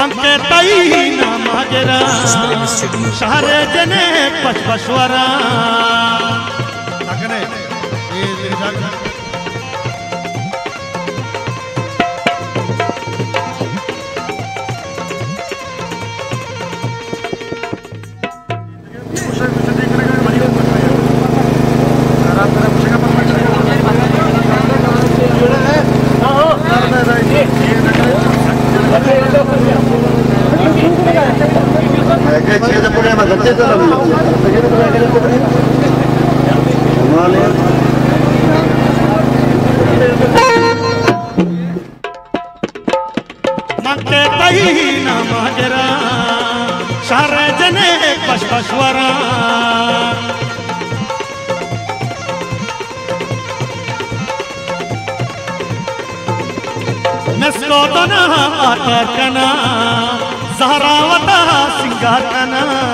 من کہ تئی نام ءَ گراں، شہر ءِ جنک بش بش وراں۔ من کہ تئی نام ءَ گراں، شہر ءِ جنک بش بش وراں۔ مسکو دناں آتر کناں، زہرا وتا سنگار کناں۔